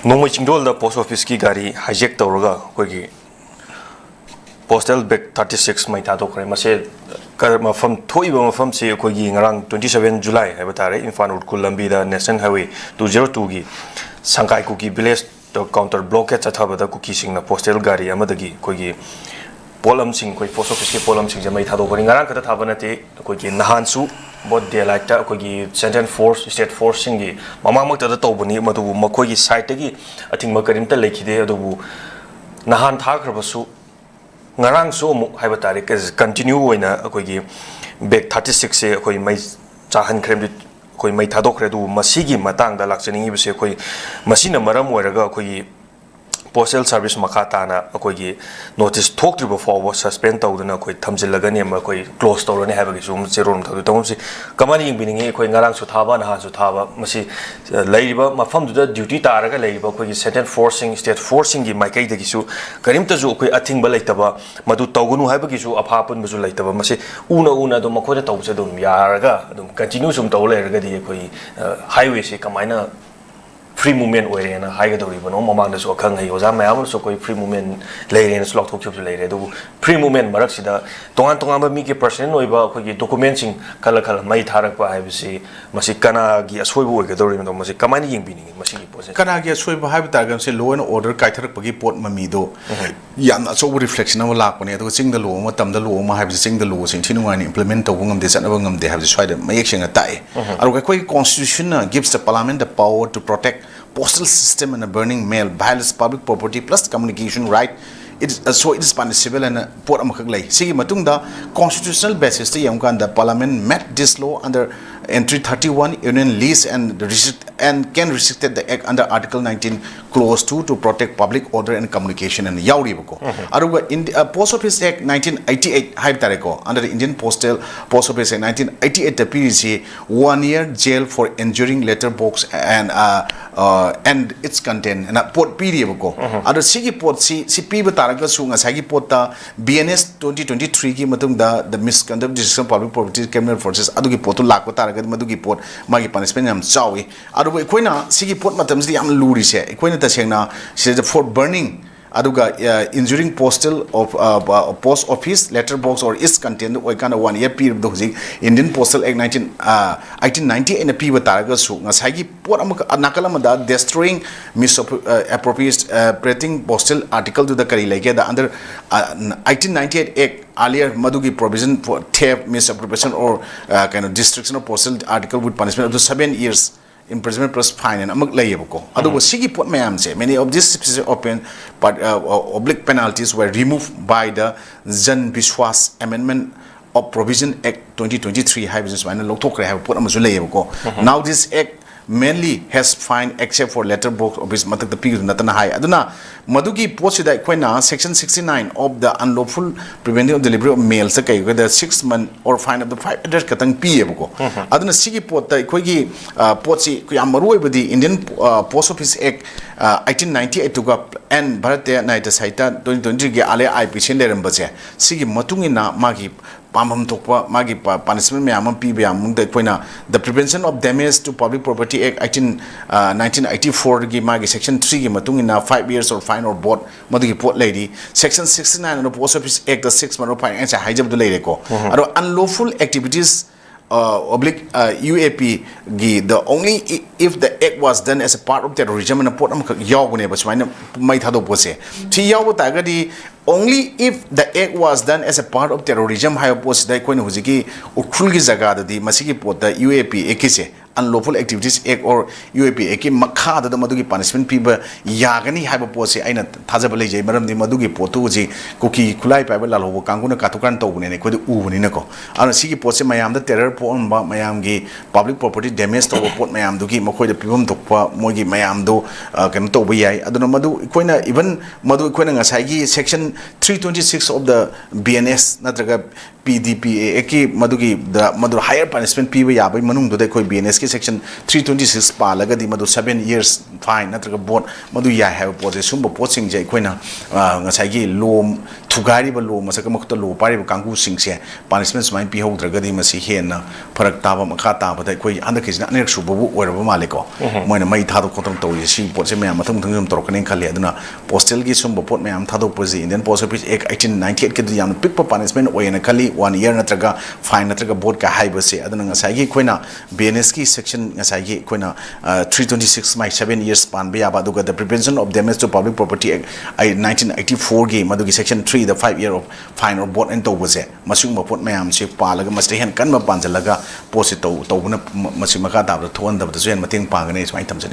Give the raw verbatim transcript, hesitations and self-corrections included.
ꯅꯣꯡꯃꯩ ꯆꯤꯡꯗꯣꯜꯗ ꯄꯣꯁ ꯑꯣꯐꯤꯁꯀꯤ ꯒꯥꯔꯤ ꯍꯥꯏꯖꯦꯛ ꯇꯧꯔꯒ ꯑꯩꯈꯣꯏꯒꯤ ꯄꯣꯁꯇꯦꯜ ꯕꯦꯛ ꯊꯥꯔꯇꯤ ꯁꯤꯛꯁ ꯃꯩ ꯊꯥꯗꯣꯛꯈ꯭ꯔꯦ꯫ ꯃꯁꯦ ꯀ-, ꯃꯐꯝ ꯊꯣꯛꯏꯕ ꯃꯐꯝꯁꯤ ꯑꯩꯈꯣꯏꯒꯤ ꯉꯔꯥꯡ twenty seven July ꯍꯥꯏꯕ ꯇꯥꯔꯦ, ꯏꯝꯐꯥꯜ ꯎꯔꯈꯨꯜ ꯂꯝꯕꯤꯗ national highway two zero two ꯒꯤ ꯁꯪꯀꯥꯏ ꯀꯨꯀꯤ ꯚꯤꯂꯦꯖ ꯀꯥꯎꯟꯇꯔ ꯕ꯭ꯂꯣꯛꯀꯦꯠ ꯆꯠꯊꯕꯗ ꯀꯨꯀꯤꯁꯤꯡꯅ ꯄꯣꯁꯇꯦꯜ ꯒꯥꯔꯤ ꯑꯃꯗꯒꯤ ꯑꯩꯈꯣꯏꯒꯤ ꯄꯣꯠꯂꯝꯁꯤꯡ, ꯑꯩꯈꯣꯏ ꯄꯣꯁ ꯑꯣꯐꯤꯁꯀꯤ ꯄꯣꯠꯂꯝꯁꯤꯡꯁꯦ ꯃꯩ ꯊꯥꯗꯣꯛꯄꯅꯤ꯫ ꯉꯔꯥꯡ ꯈꯛꯇ ꯊꯥꯕ ꯅꯠꯇꯦ, ꯑꯩꯈꯣꯏꯒꯤ ꯅꯍꯥꯟꯁꯨ ꯕꯣꯠ ꯗꯦ ꯂꯥꯏꯠꯇ ꯑꯩꯈꯣꯏꯒꯤ ꯁꯦꯟꯇ꯭ꯔꯦꯜ ꯐꯣꯔꯁ, ꯁ꯭ꯇꯦꯠ ꯐꯣꯔꯁꯁꯤꯡꯒꯤ ꯃꯃꯥꯡꯃꯛꯇꯗ ꯇꯧꯕꯅꯤ꯫ ꯃꯗꯨꯕꯨ ꯃꯈꯣꯏꯒꯤ ꯁꯥꯏꯠꯇꯒꯤ ꯑꯊꯤꯡꯕ ꯀꯔꯤꯝꯇ ꯂꯩꯈꯤꯗꯦ꯫ ꯑꯗꯨꯕꯨ ꯅꯍꯥꯟ ꯊꯥꯈ꯭ꯔꯕꯁꯨ ꯉꯔꯥꯡꯁꯨ ꯑꯃꯨꯛ ꯍꯥꯏꯕ ꯇꯥꯔꯦ, ꯀꯟꯇꯤꯅ꯭ꯌꯨ ꯑꯣꯏꯅ ꯑꯩꯈꯣꯏꯒꯤ ꯕꯦꯛ ꯊꯥꯔꯇꯤ ꯁꯤꯛꯁꯁꯦ ꯑꯩꯈꯣꯏ ꯃꯩ ꯆꯥꯍꯟꯈ꯭ꯔꯦ, ꯑꯩꯈꯣꯏ ꯃꯩ ꯊꯥꯗꯣꯛꯈ꯭ꯔꯦ꯫ ꯑꯗꯨꯕꯨ ꯃꯁꯤꯒꯤ ꯃꯇꯥꯡꯗ ꯂꯥꯛꯆꯅꯤꯡꯉꯤꯕꯁꯦ, ꯑꯩꯈꯣꯏ ꯃꯁꯤꯅ ꯃꯔꯝ ꯑꯣꯏꯔꯒ ꯑꯩꯈꯣꯏꯒꯤ ꯄꯣꯁꯇꯦꯜ ꯁꯥꯔꯚꯤꯁ ꯃꯈꯥ ꯇꯥꯅ ꯑꯩꯈꯣꯏꯒꯤ ꯅꯣꯇꯤꯁ ꯊꯣꯛꯇ꯭ꯔꯤꯕ ꯐꯥꯎꯕ ꯁꯁꯄꯦꯟ ꯇꯧꯗꯨꯅ ꯑꯩꯈꯣꯏ ꯊꯝꯖꯤꯜꯂꯒꯅꯤ, ꯑꯩꯈꯣꯏ ꯀ꯭ꯂꯣꯖ ꯇꯧꯔꯅꯤ ꯍꯥꯏꯕꯒꯤꯁꯨ ꯑꯃ ꯆꯦꯔꯣꯜ ꯑꯃ ꯊꯝꯖꯩ꯫ ꯇꯧꯕꯁꯤ ꯀꯃꯥꯏꯅ ꯌꯦꯡꯕꯤꯅꯤꯡꯉꯤ? ꯑꯩꯈꯣꯏ ꯉꯔꯥꯡꯁꯨ ꯊꯥꯕ, ꯅꯍꯥꯟꯁꯨ ꯊꯥꯕ, ꯃꯁꯤ, ꯑ, ꯂꯩꯔꯤꯕ ꯃꯐꯝꯗꯨꯗ ꯗ꯭ꯌꯨꯇꯤ ꯇꯥꯔꯒ ꯂꯩꯔꯤꯕ ꯑꯩꯈꯣꯏꯒꯤ ꯁꯦꯟꯇ꯭ꯔꯦꯜ ꯐꯣꯔꯁꯁꯤꯡ, ꯁ꯭ꯇꯦꯠ ꯐꯣꯔꯁꯁꯤꯡꯒꯤ ꯃꯥꯏꯀꯩꯗꯒꯤꯁꯨ ꯀꯔꯤꯝꯇꯁꯨ ꯑꯩꯈꯣꯏ ꯑꯊꯤꯡꯕ ꯂꯩꯇꯕ, ꯃꯗꯨ ꯇꯧꯒꯅꯨ ꯍꯥꯏꯕꯒꯤꯁꯨ ꯑꯐꯥ ꯑꯄꯨꯟꯕꯁꯨ ꯂꯩꯇꯕ, ꯃꯁꯤ ꯎꯅ ꯎꯅ ꯑꯗꯨꯝ ꯃꯈꯣꯏꯅ ꯇꯧꯕꯁꯦ ꯑꯗꯨꯝ ꯌꯥꯔꯒ ꯑꯗꯨꯝ ꯀꯟꯇꯤꯅ꯭ꯌꯨ ꯁꯨꯝ ꯇꯧ ꯂꯩꯔꯒꯗꯤ ꯑꯩꯈꯣꯏ, ꯑ, ꯍꯥꯏꯋꯦꯁꯤ ꯀꯃꯥꯏꯅ ꯐ꯭ꯔꯤ ꯃꯨꯚꯃꯦꯟ ꯑꯣꯏꯔꯦꯅ ꯍꯥꯏꯒꯗꯧꯔꯤꯕꯅꯣ? ꯃꯃꯥꯡꯗꯁꯨ ꯑꯈꯪ ꯑꯍꯩ ꯑꯣꯖꯥ ꯃꯌꯥꯝ ꯑꯃꯁꯨ ꯑꯩꯈꯣꯏ ꯐ꯭ꯔꯤ ꯃꯨꯚꯃꯦꯟ ꯂꯩꯔꯦꯅꯁꯨ ꯂꯥꯎꯊꯣꯛꯈꯤꯕꯁꯨ ꯂꯩꯔꯦ꯫ ꯑꯗꯨꯕꯨ ꯐ꯭ꯔꯤ ꯃꯨꯚꯃꯦꯟ ꯃꯔꯛꯁꯤꯗ ꯇꯣꯉꯥꯟ ꯇꯣꯉꯥꯟꯕ ꯃꯤꯒꯤ ꯄꯔꯁꯅꯦꯜ ꯑꯣꯏꯕ ꯑꯩꯈꯣꯏꯒꯤ ꯗꯣꯀꯨꯃꯦꯟꯁꯤꯡ ꯈꯜꯂ ꯈꯜꯂ ꯃꯩ ꯊꯥꯔꯛꯄ ꯍꯥꯏꯕꯁꯤ, ꯃꯁꯤ ꯀꯅꯥꯒꯤ ꯑꯁꯣꯏꯕ ꯑꯣꯏꯒꯗꯧꯔꯤꯕꯅꯣ? ꯃꯁꯤ ꯀꯃꯥꯏꯅ ꯌꯦꯡꯕꯤꯅꯤꯡꯉꯤ ꯃꯁꯤꯒꯤ ꯄꯣꯠꯁꯦ? ꯀꯅꯥꯒꯤ ꯑꯁꯣꯏꯕ ꯍꯥꯏꯕ ꯇꯥꯔꯒꯗꯤ, ꯃꯁꯤ law and order ꯀꯥꯏꯊꯔꯛꯄꯒꯤ ꯄꯣꯠ ꯃꯃꯤꯗꯣ ꯌꯥꯝꯅ ꯑꯆꯧꯕ ꯔꯤꯐ꯭ꯂꯦꯛꯁꯟ ꯑꯃ ꯂꯥꯛꯄꯅꯦ꯫ ꯑꯗꯨꯒ ꯆꯤꯡꯗ ꯂꯨꯍꯣꯡꯕ ꯃꯇꯝꯗ ꯂꯨꯍꯣꯡꯕ ꯍꯥꯏꯕꯁꯤ, ꯆꯤꯡꯗ ꯂꯨꯍꯣꯡꯕꯁꯤ ꯏꯟꯊꯤ ꯅꯨꯡꯉꯥꯏꯅ ꯏꯝꯄ꯭ꯂꯤꯃꯦꯟ ꯇꯧꯕ ꯉꯝꯗꯦ, ꯆꯠꯅꯕ ꯉꯝꯗꯦ ꯍꯥꯏꯕꯁꯤ ꯁ꯭ꯋꯥꯏꯗ ꯃꯌꯦꯛ ꯁꯦꯡꯅ ꯇꯥꯛꯑꯦ꯫ ꯑꯗꯨꯒ ꯑꯩꯈꯣꯏꯒꯤ constitution ꯅ gives the parliament the power to protect postal system and burning mail, violates public property plus communication right, it is, uh, so it is punishable ꯍꯥꯏꯅ ꯄꯣꯠ ꯑꯃꯈꯛ ꯂꯩ꯫ ꯁꯤꯒꯤ ꯃꯇꯨꯡꯗ constitutional basis ꯇ ꯌꯦꯡꯕ ꯀꯥꯟꯗ parliament met this law under entry thirty one union lease and restrict and can restrict the act under article nineteen clause two to protect public order and communication ꯍꯥꯏꯅ ꯌꯥꯎꯔꯤꯕꯀꯣ꯫ ꯑꯗꯨꯒ in, uh, Post Office Act nineteen eighty eight ꯍꯥꯏꯕ ꯇꯥꯔꯦꯀꯣ, under the Indian Postal, Post Office Act nineteen eighty eight ꯇ ꯄꯤꯔꯤꯁꯤ one year jail for injuring letter box and, uh, uh, and its content ꯍꯥꯏꯅ ꯄꯣꯠ ꯄꯤꯔꯤꯕꯀꯣ꯫ ꯑꯗꯣ ꯁꯤꯒꯤ ꯄꯣꯠꯁꯤ, ꯁꯤ ꯄꯤꯕ ꯇꯥꯔꯒꯁꯨ ꯉꯁꯥꯏꯒꯤ ꯄꯣꯠꯇ B N S twenty twenty three ꯒꯤ ꯃꯇꯨꯡꯗ the misconduct, destruction of public property, criminal process ꯑꯗꯨꯒꯤ ꯄꯣꯠꯇꯨ ꯂꯥꯛꯄ ꯇꯥꯔꯒꯗꯤ ꯃꯗꯨꯒꯤ ꯄꯣꯠ ꯃꯥꯒꯤ ꯄꯅꯤꯁꯃꯦꯟ ꯌꯥꯝ ꯆꯥꯎꯏ꯫ ꯑꯗꯨꯕꯨ ꯑꯩꯈꯣꯏꯅ ꯁꯤꯒꯤ ꯄꯣꯠ ꯃꯇꯝꯁꯤꯗ ꯌꯥꯝꯅ ꯂꯨꯔꯤꯁꯦ, ꯑꯩꯈꯣꯏꯅ ꯇꯁꯦꯡꯅ ꯁꯤꯗ for burning ꯑꯗꯨꯒ injuring postal of post office letter box or its content ꯑꯣꯏꯀꯥꯟꯗ ꯋꯥꯟ ꯏꯌꯔ ꯄꯤꯔꯕꯗꯣ ꯍꯧꯖꯤꯛ Indian Postal Act nineteen eighteen ninety eight ꯅ ꯄꯤꯕ ꯇꯥꯔꯒꯁꯨ ꯉꯁꯥꯏꯒꯤ ꯄꯣꯠ ꯑꯃꯈꯛ ꯅꯥꯀꯜ ꯑꯃꯗ destroying misappropriating postal article ꯗꯨꯗ ꯀꯔꯤ ꯂꯩꯒꯦꯗ under eighteen ninety eight Act earlier ꯃꯗꯨꯒꯤ provision for theft, misappropriation or ꯀꯩꯅꯣ destruction of postal article with punishment up to seven years imprisonment plus fine ꯍꯥꯏꯅ ꯑꯃꯨꯛ ꯂꯩꯌꯦꯕꯀꯣ꯫ ꯑꯗꯨꯕꯨ ꯁꯤꯒꯤ ꯄꯣꯠ ꯃꯌꯥꯝꯁꯦ, many of these specific open but uh, oblique penalties were removed by the Jan Biswas Amendment of Provision Act twenty twenty three ꯍꯥꯏꯕꯁꯤ ꯁꯨꯃꯥꯏꯅ ꯂꯧꯊꯣꯛꯈ꯭ꯔꯦ ꯍꯥꯏꯕ ꯄꯣꯠ ꯑꯃꯁꯨ ꯂꯩꯌꯦꯕꯀꯣ꯫ Now this act mainly has fine except for letter box office ꯃꯊꯛꯇ ꯄꯤꯈꯤꯕ ꯅꯠꯇꯅ ꯍꯥꯏ꯫ ꯑꯗꯨꯅ ꯃꯗꯨꯒꯤ ꯄꯣꯠꯁꯤꯗ ꯑꯩꯈꯣꯏꯅ section sixty nine of the unlawful preventing of delivery of mail say ꯀꯩꯒꯤꯗ six month or fine of the five hundred ꯈꯛꯇꯪ ꯄꯤꯌꯦꯕꯀꯣ꯫ ꯑꯗꯨꯅ ꯁꯤꯒꯤ ꯄꯣꯠꯇ ꯑꯩꯈꯣꯏꯒꯤ ꯄꯣꯠꯁꯤ ꯌꯥꯝ ꯃꯔꯨ ꯑꯣꯏꯕꯗꯤ Indian Post Office Act eighteen ninety eight ꯇꯨꯒ and Bharatiya Nyaya Sanhita twenty twenty ꯒꯤ ꯑꯥꯔ ꯑꯦ ꯑꯥꯏ ꯄꯤ ꯁꯤ ꯂꯩꯔꯝꯕꯁꯦ, ꯁꯤꯒꯤ ꯃꯇꯨꯡ ꯏꯟꯅ ꯃꯥꯒꯤ ꯄꯥꯝꯐꯝ ꯊꯣꯛꯄ ꯃꯥꯒꯤ ꯄꯅꯤꯁꯃꯦꯟ ꯃꯌꯥꯝ ꯑꯃ ꯄꯤꯕ ꯌꯥꯝ ꯃꯅꯨꯡꯗ ꯑꯩꯈꯣꯏꯅ the Prevention of Damage to Public Property Act eighteen nineteen eighty four ꯒꯤ ꯃꯥꯒꯤ section three ꯒꯤ ꯃꯇꯨꯡ ꯏꯟꯅ five years or fine or both ꯃꯗꯨꯒꯤ ꯄꯣꯠ ꯂꯩꯔꯤ꯫ Section sixty nine of the Post Office Act the six month of fine ꯉꯁꯥꯏ ꯍꯥꯏꯖꯕꯗꯨ ꯂꯩꯔꯦꯀꯣ꯫ ꯑꯗꯣ unlawful activities oblique UAP ꯒꯤ the only if the act was done as a part of terrorism ꯑꯅ ꯄꯣꯠ ꯑꯃꯈꯛ ꯌꯥꯎꯕꯅꯦꯕ꯫ ꯁꯨꯃꯥꯏꯅ ꯃꯩ ꯊꯥꯗꯣꯛꯄꯁꯦ ꯁꯤ ꯌꯥꯎꯕ ꯇꯥꯔꯒꯗꯤ only if the act was done as a part of terrorism ꯍꯥꯏꯕ ꯄꯣꯠꯁꯤꯗ ꯑꯩꯈꯣꯏꯅ ꯍꯧꯖꯤꯛꯀꯤ ꯎꯈ꯭ꯔꯨꯜꯒꯤ ꯖꯒꯥꯗꯗꯤ ꯃꯁꯤꯒꯤ ꯄꯣꯠꯇ UAP Act ꯀꯤꯁꯦ Unlawful Activities Act or UAP Act ꯀꯤ ꯃꯈꯥꯗꯨꯗ ꯃꯗꯨꯒꯤ ꯄꯅꯤꯁꯃꯦꯟ ꯄꯤꯕ ꯌꯥꯒꯅꯤ ꯍꯥꯏꯕ ꯄꯣꯠꯁꯦ ꯑꯩꯅ ꯊꯥꯖꯕ ꯂꯩꯖꯩ꯫ ꯃꯔꯝꯗꯤ ꯃꯗꯨꯒꯤ ꯄꯣꯠꯇꯨ ꯍꯧꯖꯤꯛ ꯀꯨꯀꯤ ꯈꯨꯠꯂꯥꯏ ꯄꯥꯏꯕ ꯂꯥꯜꯍꯧꯕ ꯀꯥꯡꯕꯨꯅ ꯀꯥꯊꯣꯛ ꯀꯥꯔꯟ ꯇꯧꯕꯅꯦꯅ ꯑꯩꯈꯣꯏꯗ ꯎꯕꯅꯤꯅꯀꯣ꯫ ꯑꯗꯨꯅ ꯁꯤꯒꯤ ꯄꯣꯠꯁꯦ ꯃꯌꯥꯝꯗ terror ꯄꯣꯛꯍꯟꯕ, ꯃꯌꯥꯝꯒꯤ public property damage ꯇꯧꯕ ꯄꯣꯠ ꯃꯌꯥꯝꯗꯨꯒꯤ ꯃꯈꯣꯏꯗ ꯄꯤꯐꯝ ꯊꯣꯛꯄ ꯃꯣꯏꯒꯤ ꯃꯌꯥꯝꯗꯣ ꯀꯩꯅꯣ ꯇꯧꯕ ꯌꯥꯏ꯫ ꯑꯗꯨꯅ ꯃꯗꯨ ꯑꯩꯈꯣꯏꯅ even ꯃꯗꯨ ꯑꯩꯈꯣꯏꯅ ꯉꯁꯥꯏꯒꯤ section three twenty six of the BNS ꯅꯠꯇ꯭ꯔꯒ ꯄꯤ ꯗꯤ ꯄꯤ ꯑꯦ ꯑꯦꯛꯀꯤ ꯃꯗꯨꯒꯤ ꯗ ꯃꯗꯨ ꯍꯥꯏꯌꯔ ꯄꯅꯤꯁꯃꯦꯟ ꯄꯤꯕ ꯌꯥꯕꯒꯤ ꯃꯅꯨꯡꯗꯨꯗ ꯑꯩꯈꯣꯏ ꯕꯤ ꯑꯦꯟ ꯑꯦꯁꯀꯤ ꯁꯦꯛꯁꯟ ꯊ꯭ꯔꯤ ꯇ꯭ꯋꯦꯟꯇꯤ ꯁꯤꯛꯁ ꯄꯥꯜꯂꯒꯗꯤ ꯃꯗꯨ ꯁꯕꯦꯟ ꯌꯔꯁ ꯐꯥꯏꯟ ꯅꯠꯇ꯭ꯔꯒ ꯕꯣꯠ ꯃꯗꯨ ꯌꯥꯏ ꯍꯥꯏꯕ ꯄꯣꯠꯁꯦ, ꯁꯨꯝꯕ ꯄꯣꯠꯁꯤꯡꯁꯦ ꯑꯩꯈꯣꯏꯅ ꯉꯁꯥꯏꯒꯤ ꯂꯣ ꯊꯨꯒꯥꯏꯔꯤꯕ, ꯂꯣ ꯃꯁꯛ ꯃꯈꯨꯠꯇ ꯂꯣ ꯄꯥꯏꯔꯤꯕ ꯀꯥꯡꯕꯨꯁꯤꯡꯁꯦ ꯄꯥꯅꯤꯁꯃꯦꯟ ꯁꯨꯃꯥꯏꯅ ꯄꯤꯍꯧꯗ꯭ꯔꯒꯗꯤ ꯃꯁꯤ ꯍꯦꯟꯅ ꯐꯔꯛ ꯇꯥꯕ, ꯃꯈꯥ ꯇꯥꯕꯗ ꯑꯩꯈꯣꯏ ꯍꯟꯗꯛꯀꯤꯁꯤꯅ ꯑꯅꯤꯔꯛ ꯁꯨꯕꯕꯨ ꯑꯣꯏꯔꯕ ꯃꯥꯜꯂꯦꯀꯣ꯫ ꯃꯣꯏꯅ ꯃꯩ ꯊꯥꯗꯣꯛ ꯈꯣꯠꯇꯣꯛ ꯇꯧꯔꯤꯁꯦ, ꯁꯤꯒꯤ ꯄꯣꯠꯁꯦ ꯃꯌꯥꯝ ꯃꯊꯪ ꯃꯊꯪ ꯁꯨꯝ ꯇꯧꯔꯛꯀꯅꯤ ꯈꯜꯂꯤ꯫ ꯑꯗꯨꯅ ꯄꯣꯁꯇꯦꯜꯒꯤ ꯁꯨꯝꯕ ꯄꯣꯠ ꯃꯌꯥꯝ ꯊꯥꯗꯣꯛꯄꯁꯤ Indian Post Office Act eighteen ninety eight ꯀꯤꯗꯤ ꯌꯥꯝꯅ ꯄꯤꯛꯄ ꯄꯥꯅꯤꯁꯃꯦꯟ ꯑꯣꯏꯌꯦꯅ ꯈꯜꯂꯤ, ꯋꯥꯟ ꯌꯔ ꯅꯠꯇ꯭ꯔꯒ ꯐꯥꯏꯟ ꯅꯠꯇ꯭ꯔꯒ ꯕꯣꯠꯀ ꯍꯥꯏꯕꯁꯦ꯫ ꯑꯗꯨꯅ ꯉꯁꯥꯏꯒꯤ ꯑꯩꯈꯣꯏꯅ ꯕꯤ ꯑꯦꯟ ꯑꯦꯁꯀꯤ ꯁꯦꯛꯁꯟ ꯉꯁꯥꯏꯒꯤ ꯑꯩꯈꯣꯏꯅ ꯊ꯭ꯔꯤ ꯇ꯭ꯋꯦꯟꯇꯤ ꯁꯤꯛꯁ ꯃꯥꯏ ꯁꯕꯦꯟ ꯌꯔꯁ ꯄꯥꯟꯕ ꯌꯥꯕ, ꯑꯗꯨꯒ The Prevention of Damage to Public Property Act nineteen eighty four ꯒꯤ ꯃꯗꯨꯒꯤ section third five year of fine or board ꯑꯅ ꯇꯧꯕꯁꯦ, ꯃꯁꯤꯒꯨꯝꯕ ꯄꯣꯠ ꯃꯌꯥꯝꯁꯦ ꯄꯥꯜꯂꯒ ꯃꯁꯤꯗ ꯍꯦꯟꯅ ꯀꯟꯕ ꯄꯥꯟꯁꯤꯜꯂꯒ ꯄꯣꯠꯁꯦ ꯇꯧ ꯇꯧꯕꯅ ꯃ- ꯃꯁꯤ ꯃꯈꯥ ꯇꯥꯕꯗ ꯊꯣꯛꯍꯟꯗꯕꯗꯁꯨ ꯍꯦꯟꯅ ꯃꯇꯦꯡ ꯄꯥꯡꯒꯅꯤ ꯁꯨꯃꯥꯏꯅ ꯊꯝꯖꯅꯤꯡꯉꯤ꯫